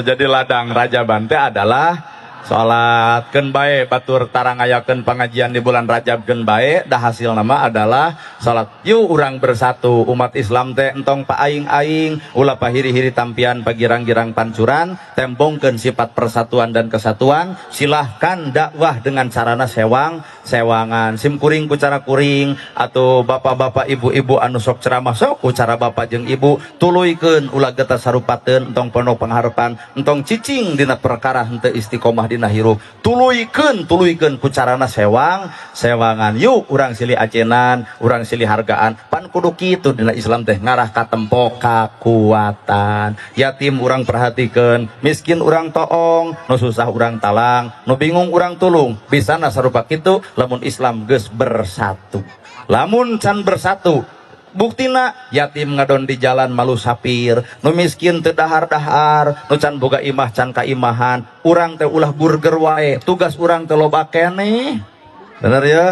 Jadi ladang Rajaban teh adalah salat. Keun bae batur tarang ngayakeun pengajian di bulan Rajab, keun bae dah hasil nama adalah salat. Yuk urang bersatu umat Islam teh, entong paaing-aing, ulah pahiri-hiri tampian, pagirang-girang pancuran, tembongkeun sifat persatuan dan kesatuan. Silahkan dakwah dengan carana sewang sewangan, sim kuring ku cara kuring, atau bapak-bapak, ibu-ibu anu sok ceramah, sok ku cara bapak jeung ibu. Tuluykeun, ulah getas sarupateun, entong pondok pengharapan, entong cicing dina perkara henteu istiqomah dina hirup. Tuluykeun, tuluykeun ku carana sewang sewangan. Yuk urang silih acenan, urang silih hargaan. Pan kudu kitu dina Islam teh, ngarah katempo kakuatan. Yatim urang perhatikeun, miskin urang toong, nu susah urang talang, nu bingung urang tulung. Bisa sarupa kitu lamun Islam geus bersatu. Lamun can bersatu, buktina yatim ngadon di jalan malu sapir, nu miskin teu dahar-dahar, nu can boga imah can kaimahan. Urang teh ulah burger wae, tugas urang teh loba keneh, bener ya.